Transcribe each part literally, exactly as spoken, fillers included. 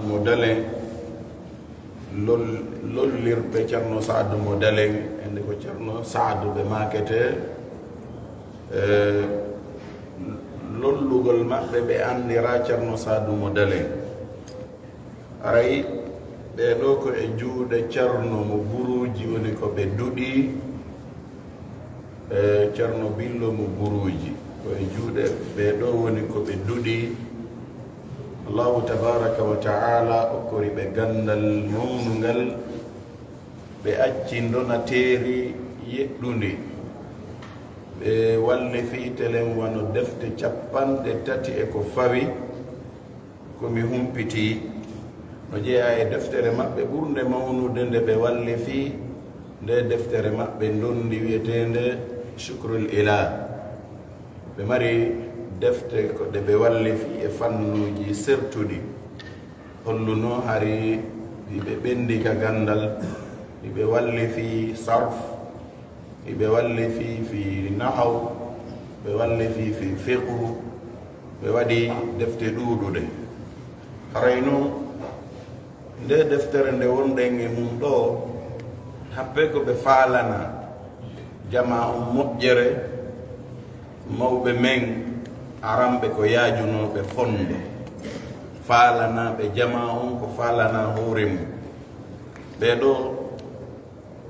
Mo Dalen, lol-, lollirɓe Ceerno Saadu Mo Dalen, ende ko Ceerno Saadu ɓe maakete, eh, lollugol maɓɓe ɓe anndira Ceerno Saadu Mo Dalen. Aray, ɓee ɗoo ko e juuɗe Ceerno Mo Buruuji woni ko ɓe duɗi, e Ceerno Billo Mo Buruuji. Ko e juuɗe ɓee ɗoo woni ko ɓe duɗi. Allahu tabaaraka wa ta'aala okkori ɓe ganndal mawnungal. Ɓe acci ndonateeri yeɗɗundi. Ɓe wallifii telen wano defte cappanɗe tati e ko fawi. Ko mi humpitii no jeyaa e deftere maɓɓe ɓurnde mawnude nde ɓe wallifii, nde deftere maɓɓe ndonndi wiyeteende Shukrul Ilah. Ɓe mari defte ko ɗe ɓe wallifii e fannuuji sertuɗi, hollunoo hari hiɓe ɓenndi ka ganndal, hiɓe wallifii sarf, hiɓe wallifii fii nahaw, ɓe wallifii fii fiqhu, ɓe waɗi defte ɗuuɗuɗe. Haray non, nde deftere nde wonɗen e mum ɗoo, happe ko ɓe faalana jamaa on moƴƴere, mawɓe men aranɓe ko yaajunooɓe fonndo, faalanaaɓe jamaa on ko faalanaa hoore mum. Ɓee ɗoo,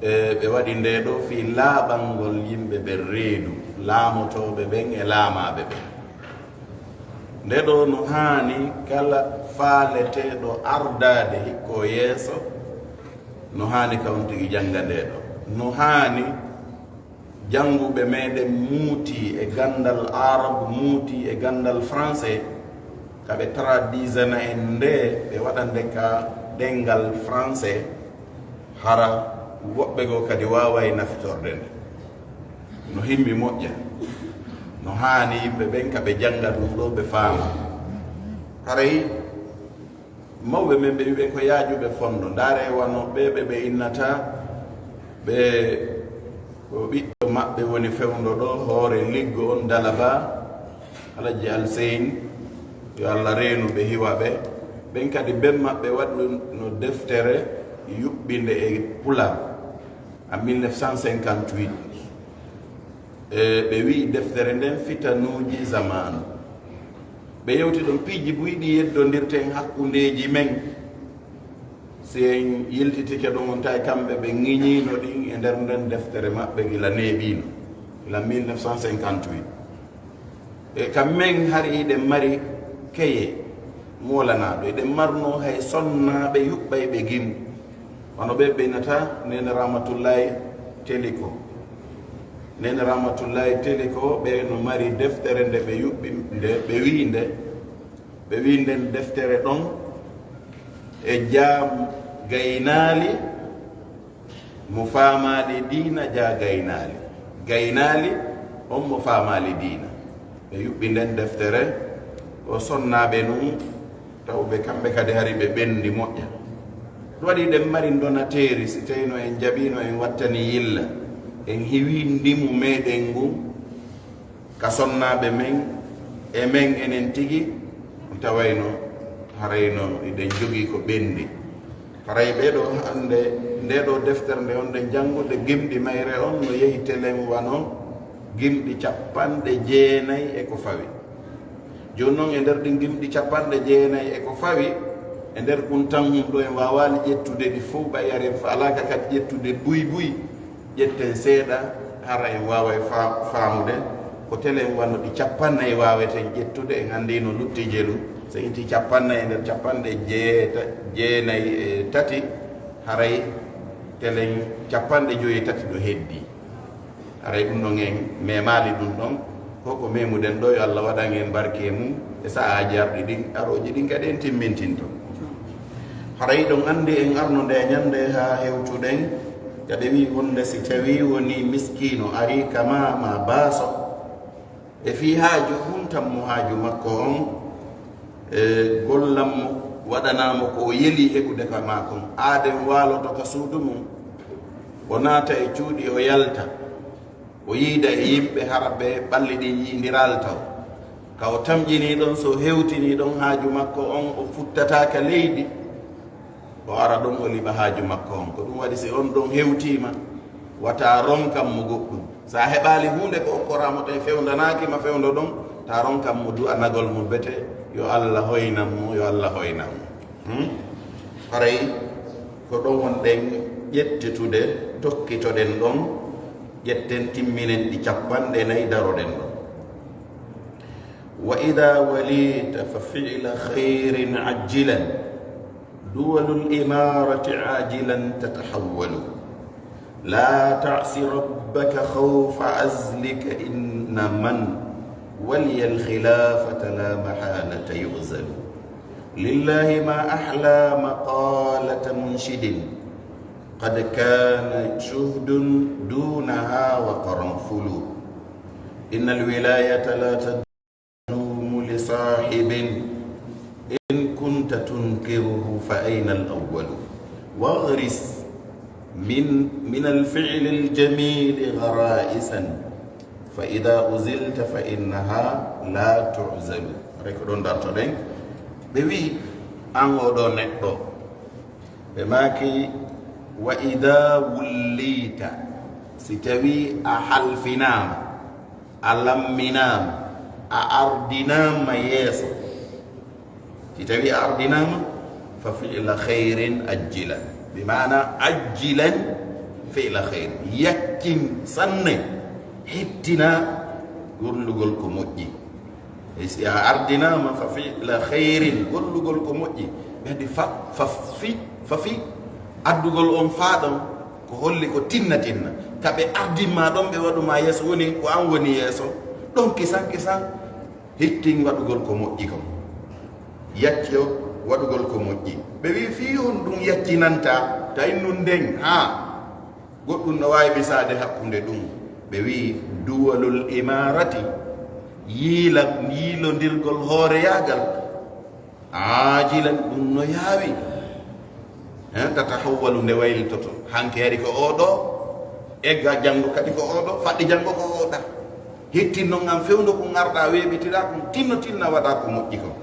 e, ɓe waɗi ndee ɗoo fii laaɓangol yimɓe ɓen reedu, laamotooɓe ɓen e laamaaɓe ɓen. Ndee ɗoo no haani kala faaleteeɗo ardaade hikko yeeso, no haani ka on tigi jannga ndee ɗoo. No haani jannguɓe meɗen muuti e ganndal Aarabu, muuti e ganndal Français, ka ɓe traduisana en ndee, ɓe waɗande ka ɗemngal Français, hara woɓɓe goo kadi waaway nafitorde nde. No himmi moƴƴa. No haani yimɓe ɓen ka ɓe jannga ɗum ɗoo, ɓe faama. Haray mawɓe men ɓe wi'en ko yaajuɓe fonndo. Ndaaree wano ɓee ɓe ɓe innata, ɓe ko ɓiɗɗo maɓɓe woni fewndo ɗoo, hoore liggo on Dalaba, Alhaji Alseyn, yo Allah reenu ɓe, hiwa ɓe. Ɓen kadi ben maɓɓe waɗuno deftere yuɓɓinde e Pulaar en mille neuf cent cinquante-huit. E, ɓe wi'i deftere nden Fitanuuji Zamaanu. Ɓe yewti ɗon piiji buy ɗi yeddondirten hakkundeeji men. Si en yiltitike ɗon, on tawi kamɓe ɓe ŋiñiino ɗin e nder nden deftere maɓɓe gila neeɓiino, gila mille neuf cent cinquante-huit. E, ka men hari hiɗen mari keye moolanaaɗo, hiɗen marnoo hay sonnaaɓe yuɓɓayɓe gim. Wano ɓe ɓe innata Neene Rahmatullahi Teliko. Neene Rahmatullahi Teliko, ɓe no mari deftere nde ɓe yuɓɓi, nde ɓe wi'i nde, ɓe wi'i nden deftere ɗon e jaam gaynaali mo faamaali diina, jaa gaynaali. Gaynaali on mo faamaali diina. Ɓe yuɓɓi nden deftere, o sonnaaɓe nun, tawɓe kamɓe kadi hari ɓe ɓenndi moƴƴa. Ɗum waɗi ɗen mari ndonateeri, si tawino en jaɓiino en wattani yilla, en hiwi ndimu meɗen ngun ka sonnaaɓe men, e men enen tigi, tawayno harayno eɗen jogii ko ɓenndi. Haray ɓee ɗoo hannde, ndee ɗoo deftere nde wonɗen janngude, gimɗi mayre on no yehi telen wano gimɗi cappanɗe jeenay e ko fawi. Jooni non, e nder ɗin gimɗi cappanɗe jeenay e ko fawi, e nder ɗun tan, hun ɗoo en waawaali ƴettude ɗi fow, ɓay haren faalaaka kadi ƴettude buy buy. Ƴetten seeɗa, hara en waaway fa-, faamude. Ko telen wano ɗi cappanɗe nayi waaweten ƴettude, en anndii no lutti jelu. So itti cappanɗe nayi e nder cappanɗe jeeta-, jeenay e tati, haray telen cappanɗe jowi e tati ɗo heddii. Haray ɗum ɗon en memaali ɗum ɗon. Ko ko memuɗen ɗoo, yo Allah waɗan en barke mum e sa'aaji arɗi ɗin, arooji ɗin kadi en timmintinto. Haray ɗon anndi en arno nde ñannde haa hewtuɗen, kadi wi'i wonde si tawii wonii miskiino arii kama maa baaso, e fii haaju, huntan mo haaju makko on, e gollan mo, waɗanaa mo ko o yelii heɓude ka maa kon. Aaden waaloto ka suudu mum, o naata e cuuɗi, o yalta. O yiida e yimɓe hara ɓe ɓalli ɗin yiindiraali taw. Ka o tamƴinii ɗon, so o hewtinii ɗon haaju makko on, o futtataa ka leydi, o ara ɗon o liɓa haaju makko on. Ko ɗum waɗi, si on ɗon hewtiima, wata ronkan mo goɗɗum. So a heɓaali huunde ko okkoraa mo, tawi fewndanaaki ma fewndo ɗon, ta ronkan mo du'anagol mo bete, yo Alla hoynan mo, yo Alla hoynan mo. Hmm? Haray ko ɗon wonɗen ƴettude, tokkitoɗen ɗon, ƴetten, timminen ɗi cappanɗe nayi, daroɗen ɗon. وإذا وليت ففعل خير عجلا، دول الإمارة عاجلا تتحول. لا تعص ربك خوف عزلك، إن من ولي الخلافة لا محالة يعزل. لله ما أحلى مقالة منشد، قد كان شهد دونها وقرنفل. إن الولاية لا تدوم لصاحب، إن كنت تنكره فأين الأول؟ واغرس من، من الفعل الجميل غرائسا، فإذا عزلت فإنها لا تعزل. Rek ɗon dartoɗen. Ɓe wi'i, an oo ɗoo neɗɗo, ɓe maaki, wa ida wullita, si tawii a halfinaama, a lamminaama, a ardinaama yeeso, si tawii a ardinaama, fa fi'la khayrin ajjilan, bi maana ajjilan fi'la khayrin, yakkin sanne, hittina gollugol ko moƴƴi. E si a ardinaama, fa fi'la khayrin, gollugol ko moƴƴi, ɓe addi fa, fa fi, fa fi, addugol on faa ɗon, ko holli ko tinna tinna. Ka ɓe ardin ma ɗon, ɓe waɗu ma yeeso, woni ko an woni yeeso. Ɗon kisan kisan, hittin waɗugol ko moƴƴi kon. Yacco waɗugol ko moƴƴi. Ɓe wi'i, fii honɗum yaccinanta, tawi nun nden, haa. Goɗɗum no waawi misaade hakkunde ɗum. Ɓe wi'i, duwalul imaarati, yiila-, yiilondirgol hooreyaagal, aajilan, ɗum no yaawi. Hen, tatahawwalu, nde waylitoto. Hanki hari ko oo ɗoo, egga janngo kadi ko oo ɗoo, faɗɗi janngo ko oo ɗaa. Hittin non an fewndo ko ngarɗaa weeɓitiɗaa kon, tinno tinna waɗaa ko moƴƴi kon.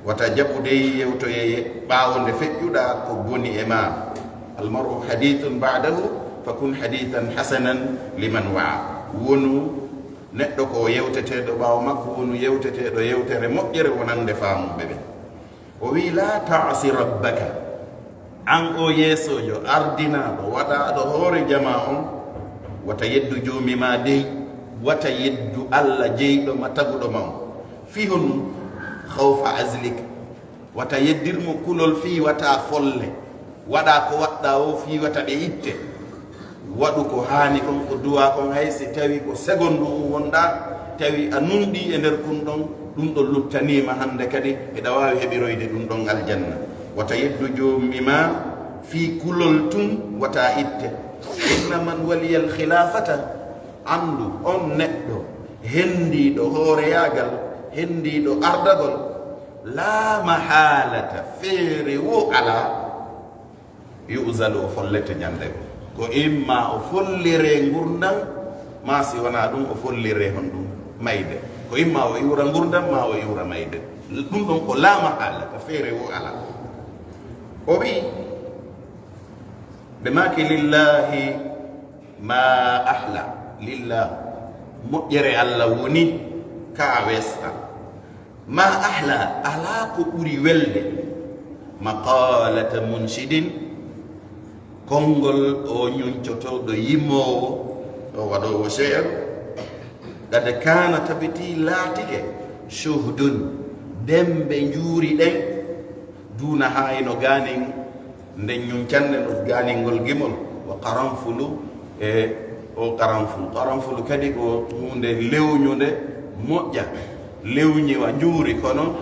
Wata jaɓu dey yewtoye ɓaawo nde feƴƴuɗaa ko boni e maa. Almar'u hadithun ba'dahu, fakun hadithan hasanan liman wa'a. Wonu neɗɗo ko yewteteeɗo ɓaawo makko, wonu yewteteeɗo yewtere moƴƴere wonande faamuɓe ɓen. O wi'i, la ta'si rabbaka. An oo yeesoojo, ardinaaɗo, waɗaaɗo hoore jamaa on, wata yeddu Joomi maa dey, wata yeddu Alla jeyɗo ma, taguɗo ma on. Fii honɗum? Khawfa azlik. Wata yeddir mo kulol fii wata folle. Waɗaa ko waɗɗaa o fii wata ɓe itte. Waɗu ko haani kon, ko duwaa kon, hay si tawi ko segondu wonɗaa, tawi a nunɗii e nder kun ɗon, ɗum ɗon luttanii ma hannde kadi, hiɗa waawi heɓiroyde ɗum ɗon aljanna. Wata yeddu Joomi maa fii kulol tun, wata itte. Inna man waliyal khilaafata, anndu on neɗɗo henndiiɗo hooreyaagal, henndiiɗo ardagol, laa mahaalata, feere woo alaa, yu'zalu, o follete ñannde goo. Ko imma o folliree ngurndan, maa si wanaa ɗum o folliree honɗum? Mayde. Ko imma o iwra ngurndan, maa o iwra mayde. Ɗum ɗon ko laa mahaalata, feere woo alaa. O wi'i, ɓe maaki, lillahi ma ahla, lillah, moƴƴere Alla woni ka a westa. Ma ahla, alaa ko ɓuri welde, maqalata munshidin, konngol o ñuncotooɗo yimmoowo, o waɗoowo sheer. Qad kaana, tabiti laatike, shuhdun, dembe njuuri ɗen, duuna haa ino gaanin, nden ñuncannde no gaaningol gimol, wa qaranfulu, e o qaranfulu. Qaranfulu kadi ko huunde lewñunde moƴƴa, lewñi wa njuuri, kono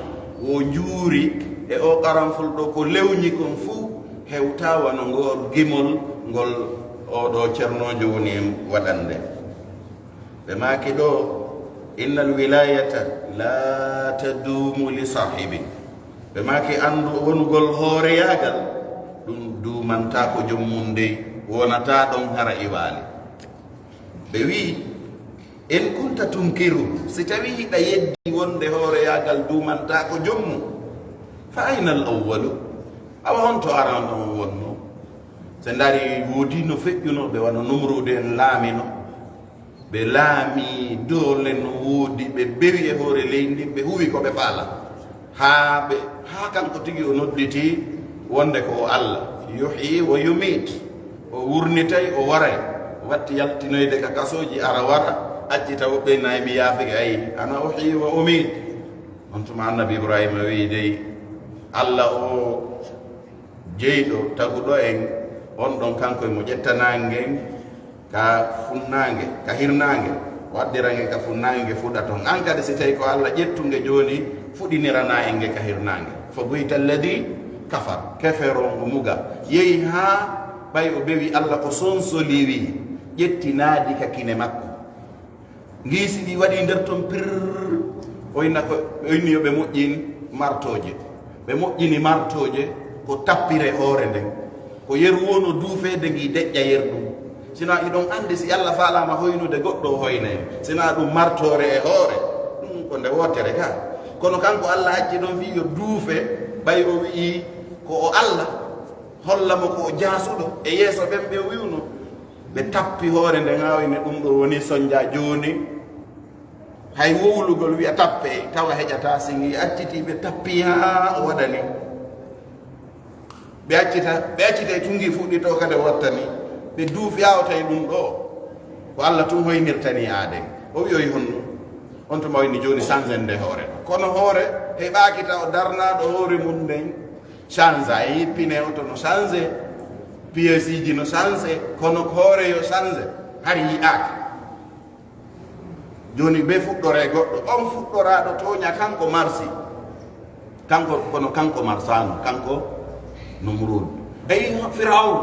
wo njuuri e o qaranfulu ɗo ko lewñi kon fuu hewtaa wano ngol gimol ngol oɗo cernoojo woni en waɗande. Ɓe maaki ɗo, innal wilayata la taduumu li saahibi. Ɓe maaki anndu wonugol hooreyaagal, ɗum duumantaako joom mum dey, wonataa ɗon hara iwaali. Ɓe wi'i, In kunta tunkiru, si tawi hiɗa yeddi wonde hooreyaagal duumantaako jommu, fa ayna al awwalu? Awa honto aranɗo on wonno? So ndaari woodi no feƴƴunooɓe wano Numruudu en laamino. Ɓe laami doole no woodi, ɓe bewi e hoore leydi ndin, ɓe huwi ko ɓe faala. Haa ɓe, haa kanko tigi o nodditi wonde ko o Allah. Yuhyi wa yumiit. O wurnitay, o waray. Watti yaltinoyde ka kasooji, ara wara, accita woɓɓe nayi mi yaafike, ay, ana uhyi wa umiit. On tuma Annabi Ibrahima wi'i dey, Allah o jeyɗo taguɗo en, on ɗon kanko e mo ƴetta naange ngen ka funnaange, ka hirnaange, o addira nge ka funnaange, nge fuɗa ton. An kadi, si tawi ko Allah ƴettu nge jooni, fuɗinirana en nge ka hirnaange. Fa buhita alladi kafar, kefero ngo muga. Yehi haa ɓay o bewi Allah ko sonsoliwi, ƴetti naadi ka kine makko. Ngiisi ndi waɗi nder ton pir, o inna ko, o inni yo ɓe moƴƴin martooje. Ɓe moƴƴini martooje, ko tappire hoore nden. Ko yeru woo no duufeede ngi deƴƴa yer ɗum. Sinaa hiɗon anndi si Allah faalaama hoynude goɗɗo o hoyna en. Sinaa ɗum martoore e hoore. Ɗum ko nde wootere ka. Kono kanko Allah acci ɗon fii yo duufe, ɓay o wi'i ko o Allah, holla mo ko o jaasuɗo e yeeso ɓen ɓe o wi'uno. Ɓe tappi hoore nden haa o inni ɗum ɗo woni sonja jooni. Hay wowlugol wi'a tappe, tawa heƴataa, si ngi accitii ɓe tappi haa o waɗani. Ɓe accita, ɓe accita e tun ngi fuɗɗitoo kadi o wattani. Ɓe duufi haa o tawi ɗum ɗo. Ko Allah tun hoynirtani aaden. O wi'oyi honno? On tuma o inni jooni sanzen nde hoore. Kono hoore heɓaaki taw darnaaɗo hoore mum nden change. A yii pine oto no change, piyeesiji no change, kono ko hoore yo change, hari yi'aaka. Jooni, be fuɗɗoree goɗɗo, on fuɗɗoraaɗo tooña kanko marsi. Kanko, kono kanko marsaano, kanko Numruud. Ɓe yi Firawn,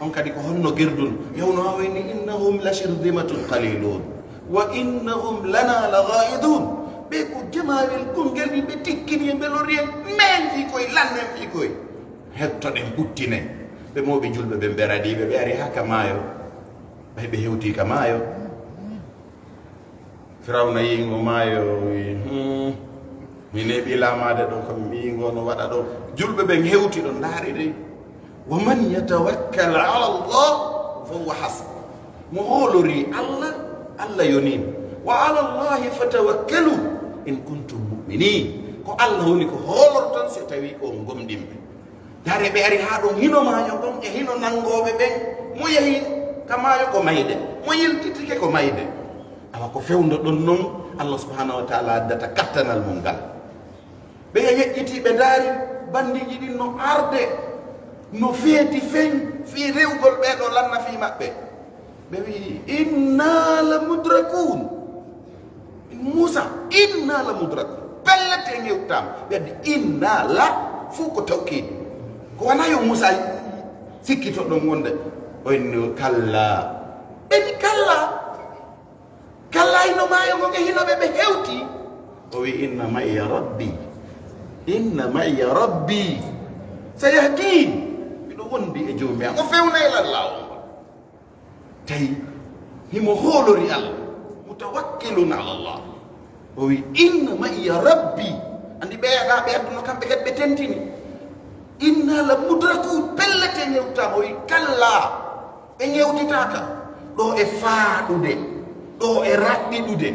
on kadi ko honno girdun? Yawno haa o inni, "Innahum la shirdimatun qalilun, wa innahum lana la ghaidun." Ɓe ko jamaawel gongel, ɓe tikkini en, ɓe lori en, men fii koy, lannen fii koy. Hettoɗen, ɓuttinen. Ɓe mooɓi julɓe ɓen, ɓe raɗii ɓe, ɓe ari haa ka maayo. Ɓay ɓe hewtii ka maayo. Firawna yi'i ngo maayo, o wi'i, "Hmm, mi neeɓii laamaade ɗo, kam mi yi'i ngo no waɗa ɗo." Julɓe ɓen hewti ɗon, ndaari dey. "Wa man yatawakkal ala Allah fa huwa hasbuh." Mo hoolorii Allah, Allah yonii mo. "Wa ala Allahi fatawakkalu in kuntum mu'minin." Ko Allah woni ko hoolorton si tawii ko on gomɗinɓe. Ndaaree, ɓe ari haa ɗon, hino maayo ngon e hino nanngooɓe ɓen. Mo yehi ka maayo ko mayde, mo yiltitike ko mayde. Awa ko fewndo ɗon non Allah subhanahu wa taala addata kattanal mum ngal. Ɓe yeƴƴitii, ɓe ndaari banndiiji ɗin no arde, no feeti feŋ fii rewgol ɓee ɗoo lanna fii maɓɓe. Ɓe wi'i, "Inna la mudrakun." Muusa, "Inna la mudrakun." Pellet en hewtaama. Ɓe addi, "Inna la," fof ko tawkiid. Ko wanaa yo Muusa sikkito ɗon wonde. O inni, "Kalla." Ɓe ni, "Kalla." Kalla, hino maayo ngon e hino ɓe, ɓe hewti. O wi'i, "Inna ma'iya rabbi. Inna ma'iya rabbi. Sayahdin." Miɗo wondi e joomi am. O fewnay lan laawol ngol. Tawi himo hoolori Allah, mutawakkilun ala Allah. O wi, "Inna ma'iya rabbi." Andi ɓe yaɗa, ɓe adduno kamɓe kadi ɓe tentini. "Inna la mudrakun." Pellet en hewtaama. O wi, "Kalla, ɓe hewtitaaka." Ɗo e faaɗude, ɗo e raɓɓiɗude.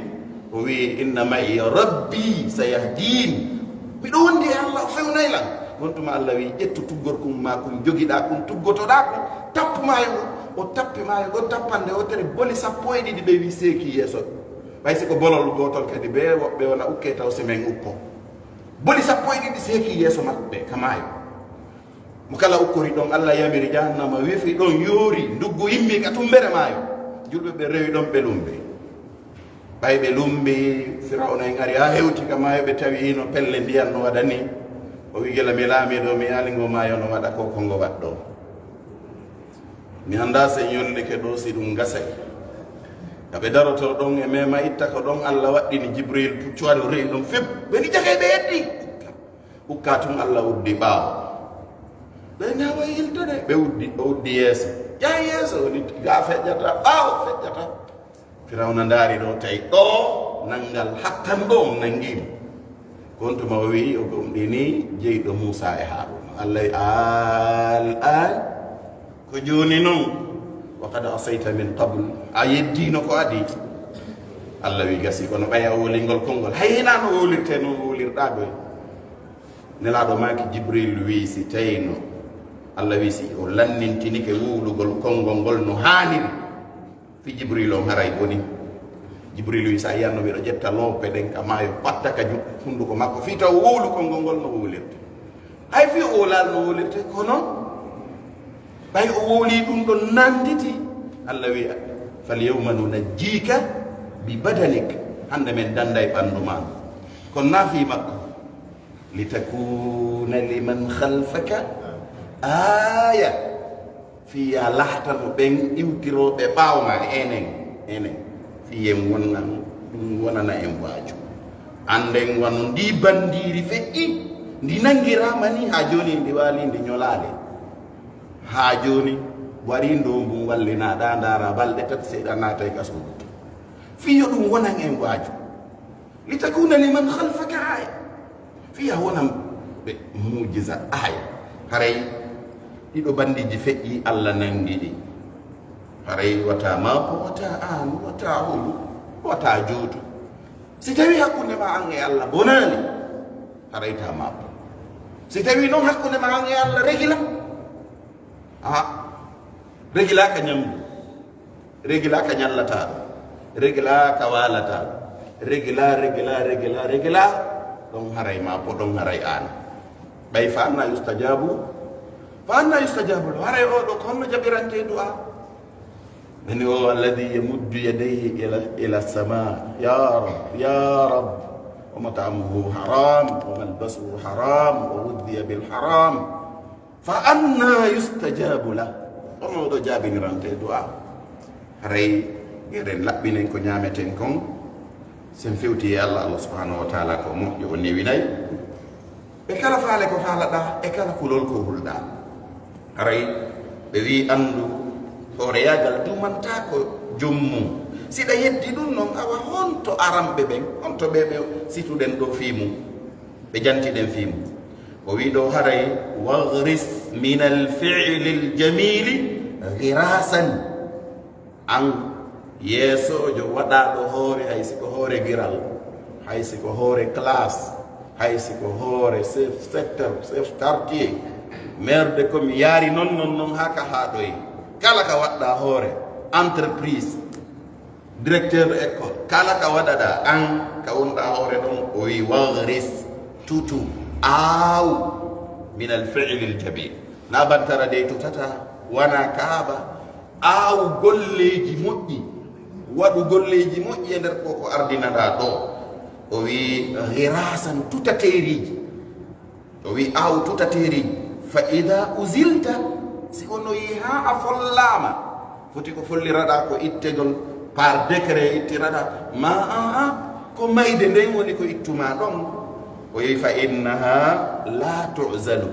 O wi, "Inna ma'iya rabbi sayahdin." Miɗo wondi e Allah, o fewnay lan. Won tuma Allah wi, "Ƴettu tuggorkun ma kun jogiɗaa kun, tuggotoɗaa kun, tappu maayo ngon." O tappi maayo ngon, tappande wootere, boli sappo e ɗiɗi ɓe wi seeki yeeso. Ɓay si ko bolol gootol kadi, ɓe woɓɓe wona ukke taw si men ukko. Boli sappo e ɗiɗi seeki yeeso maɓɓe ka maayo. Mo kala ukkori ɗon, Allah yamiri jahannama, wifi ɗon, yoori, nduggu, immi ka tumbere maayo. Julɓe ɓe rewi ɗon, ɓe lumbi. Ɓay ɓe lumbi, Firawna en ari haa hewti ka maayo, ɓe tawi hino pelle ndiyan no waɗa ni. O wi, "Gila mi laamiiɗo, mi yaali ngo maayo no waɗa ko, ko ngo waɗɗo. Mi anndaa si en yonnike ɗo si ɗum gasay." Ka ɓe daroto ɗon e mema itta ko ɗon, Allah waɗɗini Jibril puccu ado rewi ɗum fib. Ɓe ni jagay ɓe heddi. Ukka tun Allah uddi ɓaawo. Ɓe nawa yiltude, ɓe uddi, o uddi yeeso. Ƴahi yeeso, woni ga feƴƴata, ɓaawo feƴƴata. Firawna ndaari ɗo, tawi ɗo nanngal hattan ɗo on nanngiimo. Ko on tuma o wi'i o gomɗini jeyɗo Muusa e Haaruuna. Allah wi'i, "Al an, ko jooni non, wa qad asayta min qabl, a yeddiino ko adii." Allah wi'i, "Gasi, kono ɓay a wowlingol konngol, hay hinaa no wowlirtee, no wowlirɗaa ɗoy." Nelaaɗo maaki Jibril wi'i, si tawino Allah wi'i, si o lannintinike wowlugol konngol ngol no haaniri, fi Jibril on haray boni. Jibril wi'i, sa yiyanno miɗo ƴetta loope ɗen ka maayo, patta ka ju-, hunnduko makko, fii taw o wowlu konngol ngol no wowlirte. Hay fii o wowlaali no wowlirte, kono ɓay o wowli ɗum ɗon nannditi. Allah wi'i, "Fal yawma nunajjika bi badanik." Hannde men dannday ɓanndu maa. Kono naa fii makko. "Litakuna liman khalfaka aya." Fii yaa lahtano ɓen iwtirooɓe ɓaawo maa, enen, enen. Fii en wonnan, ɗum wonana en waaju. Annden wano ndii banndiiri feƴƴi, ndi nanngiraama ni, haa jooni ndi waali, ndi ñolaali. Haa jooni, warii ndoombun wallinaa ɗaa, ndaara balɗe tati, sey ɗaa naatay ka suudu. Fii yo ɗum wonan en waaju. "Litakuna liman khalfaka aya." Fii yaa wonan ɓe muujiza, aya. Haray ɗiɗo banndiiji feƴƴi, Allah nanngi ɗi. Haray wata maako, wata aanu, wata hulu, wata jootu. Si tawi hakkunde maa an e Allah bonaali, haray ta maako. Si tawi non hakkunde maa an e Allah regila, a regila ka ñamdu. Regila ka ñallataa ɗo, regila ka waalataa ɗo, regila, regila, regila, regila, ɗon haray ma po, ɗon haray aan. Ɓay fa anna yustajabu, fa anna yustajabu lahu, haray o ɗo ko honno jaɓirante du'a? Nani o, alladhi yamuddu yadayhi ila, ila sama, ya Rab, ya Rab, wa mat'amuhu haram, wa malbasuhu haram, wa ghudhiya bil haram. Fa anna yustajabu lah? Honno ɗo jaabinirante du'a? Haray, eɗen laɓɓinen ko ñaameten kon, sen fewti e Allah, Allah subhanahu wa ta'ala ko moƴƴo, o newinay. Ɓe kala faale ko faalaɗaa, e kala kulol ko hulɗaa. Haray, ɓe wi'i anndu, hooreyaagal dumantaa ko joom mum. Si ɗa yeddi ɗum non, awa honto aranɓe ɓen, honto ɓe ɓe situɗen ɗo fii mum? Ɓe janti ɗen fii mum. O wi'i ɗo haray, "Waghris min al-fi'li al-jamili ghirasan." An yeesoojo waɗaaɗo hoore, hay si ko hoore giral, hay si ko hoore classe, hay si ko hoore chef secteur, chef quartier, maire de commune, yaari non, non, non, haa ka haaɗoy. Kala ka waɗɗaa hoore, entreprise, directeur de école, kala ka waɗaɗaa an, ka wonɗaa hoore ɗon, o wi'i, "Waghris, tutu, aaw, min al-fi'li al-jamil." Na bantara dey tutata, wana kaaba, aaw golleeji moƴƴi, waɗu golleeji moƴƴi e nder ko, ko ardinaɗaa ɗo. O wi'i, "Ghirasan, tutateeriiji." O wi'i, "Aaw tutateeri, fa ida uzilta, si ono yehi haa a follaama." Foti ko folliraɗaa ko ittegol par décret ittiraɗaa. Ma, a, a, ko mayde nden woni ko ittumaa ɗon. O wi'i, "Fa innaha la tu'zalu."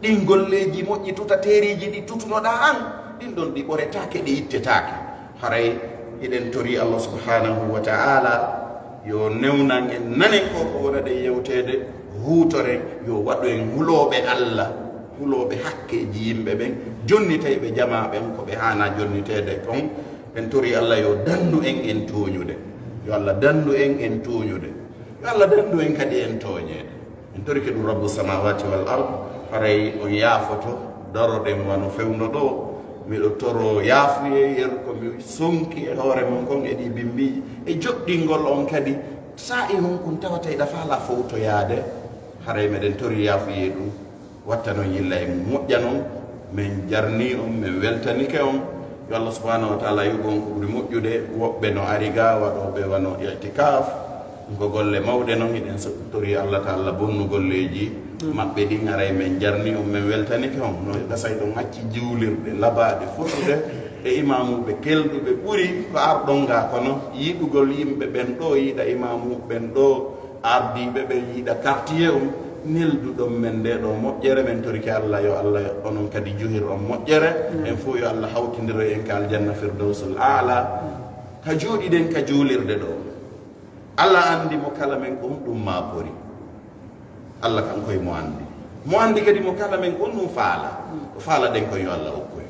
Ɗin golleeji moƴƴi tutateeriiji ɗi tutunoɗaa an, ɗin ɗon ɗi ɓoretaake, ɗi ittetaake. Haray hiɗen torii Allah subhanahu wa ta'ala yo newnan en, nanen ko ko wonɗen yewteede, huutoren, yo waɗu en hulooɓe Allah, hulooɓe hakkeeji yimɓe ɓen, jonnitayɓe jamaa ɓen ko ɓe haanaa jonniteede kon. En torii Allah yo danndu en en tooñude. Yo Allah danndu en en tooñude. Yo Allah danndu en kadi en tooñeede. En torike ɗum Rabbu samawati wal ard, haray on yaafoto, daroɗen wano fewndo ɗo. Miɗo toro yaafuye, yeru ko mi sonki e hoore mon kon e ɗi bimbiiji, e joɗɗingol on kadi. Saa'i hon kun tawata hiɗa faala fowtoyaade, haray meɗen tori yaafuye ɗum. Watta non yilla e mum moƴƴa non, men jarni on, men weltanike on. Yo Allah subhanahu wa ta'ala yoɓu on ko ɓuri moƴƴude. Woɓɓe no ari ga waɗooɓe wano i'tikaf, ko golle mawɗe non, hiɗen so-, tori Allah ta'ala bonnu golleeji maɓɓe ɗin. Haray men jarni on, men weltanike on. No gasay ɗon acci jiwlirɗe labaaɗe fotude e imaamuɓe kelɗuɓe ɓuri ko arɗon ga, kono yiɗugol yimɓe ɓen ɗo, yiɗa imaamu ɓen ɗo, ardiiɓe ɓe yiɗa quartier on, nelduɗon men nde ɗo moƴƴere. Men torike Allah, yo Allah onon kadi juhir on moƴƴere. En fof yo Allah hawtindiro en ka aljanna firdawsul aala. Ka jooɗiɗen ka juulirde ɗoo, Allah anndi mo kala men ko honɗum maapori. Allah kanko e mo anndi. Mo anndi kadi mo kala men ko honɗum faala. Ko faalaɗen kon yo Allah okku en.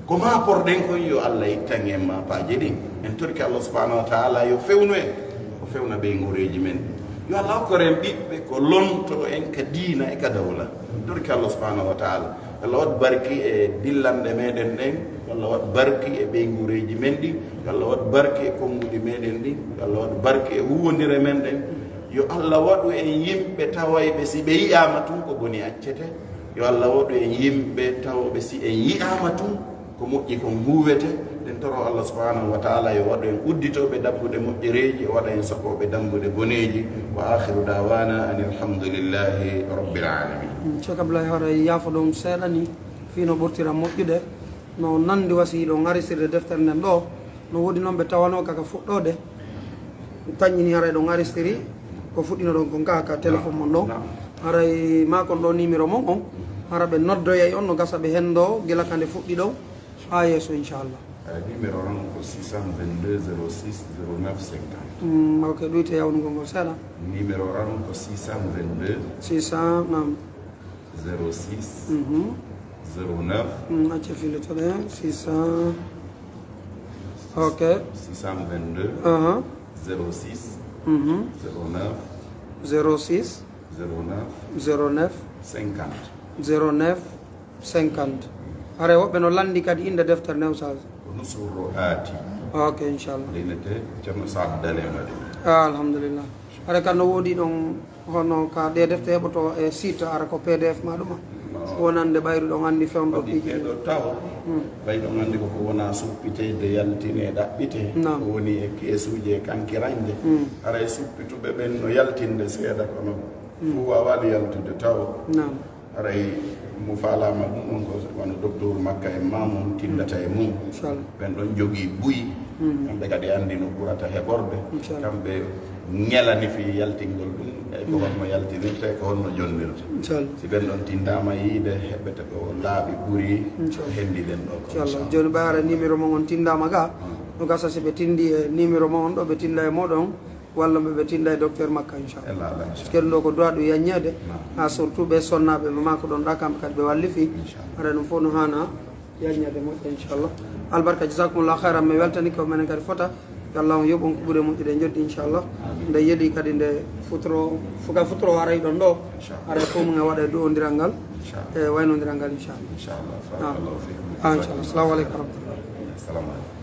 Ko maaporɗen kon yo Allah ittan en maapaaji ɗin. En torike Allah subhanahu wa ta'ala yo fewnu en. O fewna ɓeynguureeji men ɗin. Yo Allah okkor en ɓiɓɓe ko lontoo en ka diina e ka dawla. En torike Allah subhanahu wa ta'ala. Yo Allah waɗ barki e dillanɗe meɗen ɗen. Yo Allah waɗ barki e ɓeynguureeji men ɗin. Yo Allah waɗ barki e konnguɗi meɗen ɗin. Yo Allah waɗ barki e huuwondire men ɗen. Yo Allah waɗu en yimɓe tawayɓe si ɓe yi'aama tun ko boni accete. Yo Allah waɗu en yimɓe tawɓe si en yi'aama tun ko moƴƴi kon huuwete. Ɗen toro Allah subhanahu wa ta'ala yo waɗu en udditooɓe dambuɗe moƴƴereeji, o waɗa en sokooɓe dambuɗe boneeji. Wa akhiru da'wana anil hamdulillahi rabbil alamin. Mm, Cheikh Abdoulaye, haray yaafo ɗon seeɗa ni, fii no ɓurtira moƴƴude. No nandi wasi hiɗon arisirde deftere nden ɗoo. No woodi non ɓe tawanoo ka ka fuɗɗoode. Taƴƴini haray ɗon aristiri ko fuɗɗinoɗon kon ka, ka téléphone mon ɗon. Naam. Haray maa kon ɗoo numéro mon on. Hara ɓe noddoyay on no gasa ɓe henndoo gila ka nde fuɗɗi ɗon haa yeeso, inchallah. Eh, numéro ran ko six cent vingt-deux zéro six zéro neuf cinquante. Mm, ok, ɗuyte yawnugol ngol seeɗa. Numéro ran ko six cent vingt-deux. Six cent, naam. Zéro six, mhm, zéro neuf. Mm, acca fillitoɗe, six cent. Ok. Six cent vingt-deux, aha, zéro six, mhm, zéro neuf, zéro six, zéro neuf, zéro neuf, cinquante. Zéro neuf, cinquante. Haray woɓɓe no lanndi kadi innde deftere nden, Oustaz. Ko Nusru Ro'aati. Ok, inchallah. Leynete Ceerno Saad Dale mbaɗi. Ah, alhamdulillah. Haray kan no woodi ɗon, hono ka ɗee defte heɓoto e site, ara ko P D F ma ɗuma. No. Wonande ɓayru ɗon anndi fewndo waɗi piiji ɗee ɗin. Ɗo taw. Hmm. Ɓay ɗon anndi ko ko wona suppitede, yaltine, ɗaɓɓite. Naam. Ko woni e keesuuji e kankiranje. Hmm. Haray suppituɓe ɓen no yaltinde seeɗa kono, hmm, fof waawaali yaltude taw. Naam. Haray mo faalaama ɗum ɗon ko wano docteur Makka en Mamoun tindata e mum. Inchallah. Ɓen ɗon jogii buy. Mm. Kamɓe kadi anndi no ɓurata heɓorde. Inchallah. Kamɓe ŋelani fii yaltingol ɗum. E ko, mm, honno yaltinirte, ko honno jonnirte. Inchallah. Si ɓen ɗon tindaama yiide, heɓete ko laaɓi ɓuri, inchallah, ko henndi ɗen ɗo ko. Inchallah. Inchallah. Jooni ɓay ara numéro mon on tindaama ga, mm, no gasa si ɓe tindi e numéro mon on ɗo, ɓe tinda e moɗon. Walla ɓe, ɓe tinda e docteur Makka, inchallah. Ella, ella, inchallah. Parce que ɗum ɗo ko du'a ɗum yaññeede. Naam. Ha surtout ɓe sonnaaɓe ɓe maa ko ɗon ɗa, kamɓe kadi ɓe wallifi. Inchallah. Haray ɗum fof no haana yaññeede moƴƴa, inchallah. Albarka, jazakumullah khairan, mi weltani ko menen kadi fota. Yo Allah on yoɓ on ko ɓuri moƴƴude e njoɓdi, inchallah. Amin. Nde yeɗi kadi nde futuro, fuka futuro haray ɗon ɗo. Inchallah. Haray fof mum e waɗa e du'ondiral ngal. Inchallah. E waynondiral ngal, inchallah. Inchallah. Naam. Barakallahu fikum. Ah, inchallah. Assalamu aleykum wa rahmatullah. Assalamu aleykum.